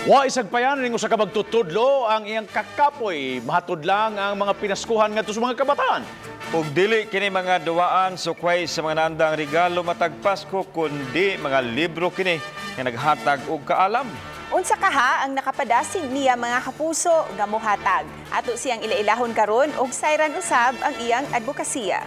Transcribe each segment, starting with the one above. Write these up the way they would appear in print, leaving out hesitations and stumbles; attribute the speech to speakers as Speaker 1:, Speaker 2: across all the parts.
Speaker 1: Wa isagpayan ning usa ka magtutudlo ang iyang kakapoy mahatod lang ang mga pinaskuhan ngadto sa mga kabataan.
Speaker 2: Ug dili kini mga duwaan sukway sa mga naandang regalo matag Pasko, kundi mga libro kini nga naghatag og kaalam.
Speaker 3: Unsa kaha ang nakapadasig niya, mga kapuso, nga mohatag? Ato siyang ilailahon karon og sayran usab ang iyang advokasya.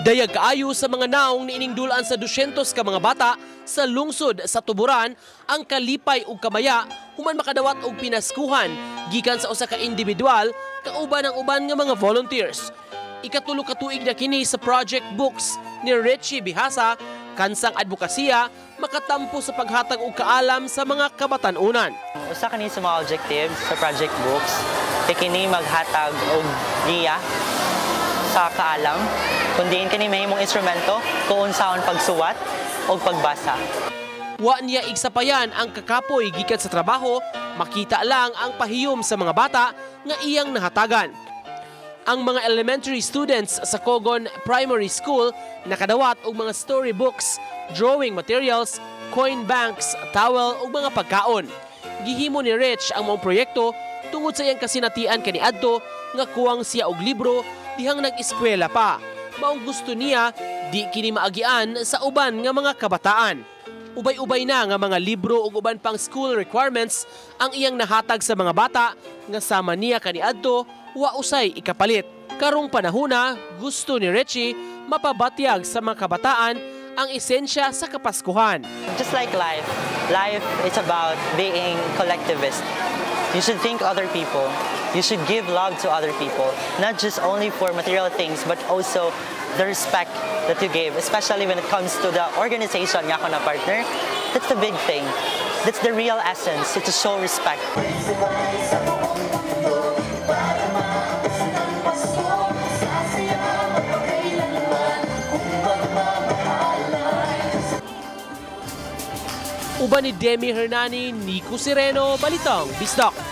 Speaker 4: Dayag kaayo sa mga naong niining dulaan sa 200 ka mga bata sa lungsod sa Tuburan ang kalipay ug kamaya human makadawat og pinaskuhan gikan sa usa ka individual kauban ang uban nga mga volunteers. Ikatulo ka tuig na kini sa Project Books ni Richie Bihasa kansang advokasya makatampo sa paghatag og kaalam sa mga kabatan-unan.
Speaker 5: Usa kani sa mga objectives sa Project Books kay kini maghatag og giya sa kaalam, kundi kini mahimong instrumento kung unsaon pagsuwat o pagbasa.
Speaker 4: Wa niya igsapayan ang kakapoy gikan sa trabaho, makita lang ang pahiyom sa mga bata nga iyang nahatagan. Ang mga elementary students sa Cogon Primary School nakadawat og mga storybooks, drawing materials, coin banks, towel ug mga pagkaon. Gihimo ni Rich ang maong proyekto tungod sa iyang kasinatian kaniadto nga kuwang siya og libro dihang nag-eskwela pa. Maong gusto niya di kini maagian sa uban nga mga kabataan. Ubay-ubay na nga mga libro ug uban pang school requirements ang iyang nahatag sa mga bata nga sama niya kaniadto wa usay ikapalit. Karong panahona, gusto ni Richie mapabatyag sa mga kabataan ang esensya sa Kapaskuhan.
Speaker 5: Just like life, life is about being collectivist. You should think other people. You should give love to other people, not just only for material things, but also the respect that you give, especially when it comes to the organization nga ako na partner. That's the big thing. That's the real essence, to show respect.
Speaker 4: Uban ni Demi Hernani, Nico Sereno, Balitang Bisdak.